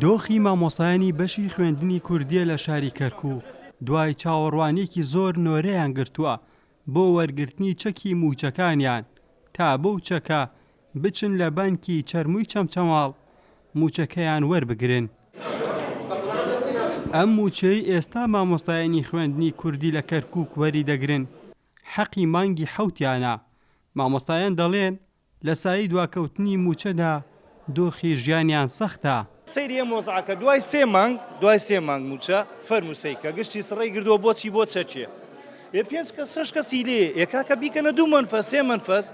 دۆخی مامۆستایانی بەشی خوێندنی کوردییە لە شاری کەرکووک، دوای چاوەڕوانییەکی زۆر نۆرەیان گرتووە بۆ وەرگرتنی چەکی مووچەکانیان تا بەو چەکە بچن لە بانکی چەرمووی چەمچەماڵ مووچەکەیان وەربگرن. ئەم مووچەیەی ئێستا مامۆستایانی خوێندنی کوردی لە کەرکووک وەریدەگرن حەقی مانگی حەوتیانە، مامۆستایان دەڵێن لە سایەی دواکەوتنی مووچەدا دۆخی ژیانیان سەختە. سەیری ئەم وەزعە کە دوای سێ مانگ دوای سێ مانگ مووچە فەرموو سەی کە گشتی سڕەی گردووە بۆچی بۆ چەکێ ئێ پێنج کەس شەش کەسی لێ ئێ کاکە بیکەنە دوو مەنفەز سێ مەنفەز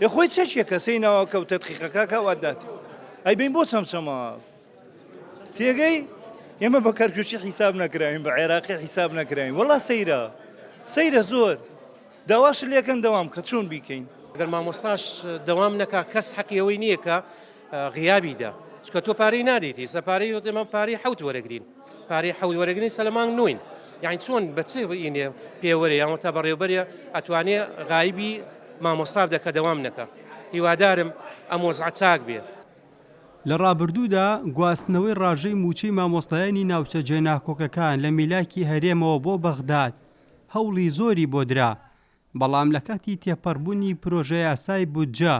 ئێ خۆی چەکێکە سەی ناوەکە و تەدقیقەکە کە ئەوات داتێ ئەی بین بۆ چەمچەماڵ تێگەی ئێمە بە کەرکوکی حیساب نەکراوین بە عێراقی حیساب نەکراوین وەڵا سەیرە سەیرە زۆر داواش لێکەن دەوام کە چۆن بیکەین. گەر مامۆستاش دەوام نەکا کەس حەقی ئەوەی نییە کە غیابی دا چونکە تۆ پارەی نادەیت ئێستا پارەی ئێمە پارەی حەوت وەرەگرین پارەی حەوت وەرەگرین سە لە مانگ نوین یعنی چۆن بە چ ئینێ پێوەرێ یان تا بەڕێوبەرێ ئەتوانێ غایبی مامۆستا بدە کە دەوام نەکا هیوادارم ئەم وەزعە چاک بێ. لە ڕابردوودا گواستنەوەی ڕاژەی مووچەی مامۆستایانی ناوچە جێناکۆکەکان لە میلاکی هەرێمەوە بۆ بەغداد هەوڵی زۆری بۆ درا، بەڵام لە کاتی تێپەڕبوونی پرۆژەیاسای بودجە،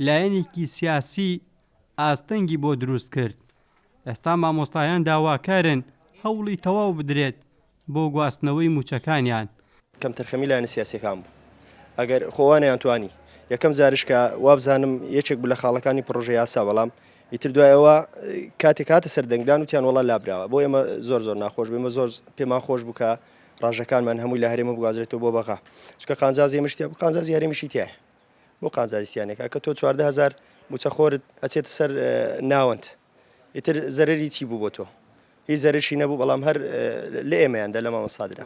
لایەنێکی سیاسی ئاستەنگی بۆ دروست کرد. ئێستا مامۆستایان داواکارن هەوڵی تەواو بدرێت بۆ گواستنەوەی مووچەکانیان. کەمتەرخەمی لایەنە سیاسیەکان بوو ئەگەر خۆ وانەیان توانی یەکەم جاریش کە وابزانم یەکێک بوو لە خاڵەکانی پڕۆژە یاسا بەڵام ئیتر دوای ئەوە کاتێک هاتە سەر دەنگدان وتیان وەڵا لابراوە بۆ ئێمە زۆر زۆر ناخۆش بوو ئێمە زۆر پێمان خۆش بوو کە ڕاژەکانمان هەمووی لە هەرێمە بگوازرێتەوە بۆ بەغا چونکە قانجازی ئێمەش تیا بوو قانجازی هەرێمیشی تایە بۆ قانجازی تیانێکە کە تۆ 14 هەزار مووچەخۆرت ئەچێتە سەر ناوەند ئیتر زەرەری چی بوو بۆ تۆ هیچ زەرەرشی نەبوو بەڵام هەر لە ئێمەیان دا لە مامۆستا درا.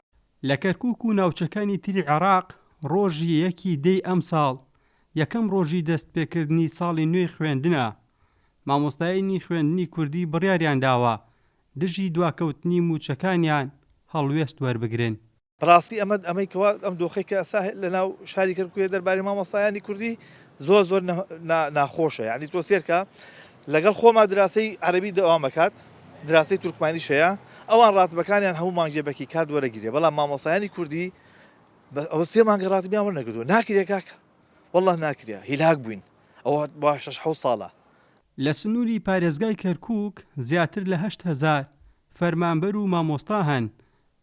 لە کەرکوک و ناوچەکانی تری عێراق ڕۆژی یەکی دەی ئەمساڵ یەکەم ڕۆژی دەستپێکردنی ساڵی نوێی خوێندنە، مامۆستایانی خوێندنی کوردی بڕیاریانداوە دژی دواکەوتنی مووچەکانیان هەڵوێست وەربگرن. بەڕاستی ئەمە ئەمەی کەوا ئەم دۆخەی کە ئێستا لەناو شاری کەرکووکە دەربارەی مامۆستایانی کوردی زۆر زۆر ناخۆشە یعنی تۆ سێرکە لەگەڵ خۆما دراسەی عەربی دەوام ئەکات دراسەی تورکمانیش هەیە ئەوان ڕاتبەکانیان هەموو مانگێ بەکی کارت وەرەگیرێ بەڵام مامۆستایانی کوردی ئەوە سێ مانگە ڕاتبیان وەرنەگرتووە ناکرێ کاکە والله ناکرێ هیلاک بووین ئەوە بۆ شەش حەوت ساڵە. لە سنووری پارێزگای کەرکووک زیاتر لە 8000 فەرمانبەر و مامۆستا هەن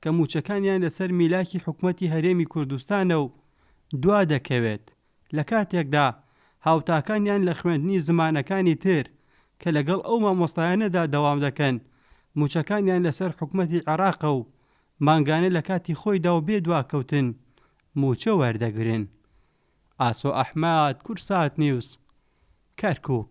کە مووچەکانیان لەسەر میلاکی حکومەتی هەرێمی کوردستانە و دوا دەکەوێت، لە کاتێکدا هاوتاکانیان لە خوێندنی زمانەکانی تر کە لەگەڵ ئەو مامۆستایانەدا دەوام دەکەن مووچەکانیان لەسەر حکومەتی عێراقە و مانگانە لە کاتی خۆیدا و بێ دواکەوتن مووچە وەردەگرن. ئاسۆ ئەحمەد، کوردسات نیوز، کەرکوک.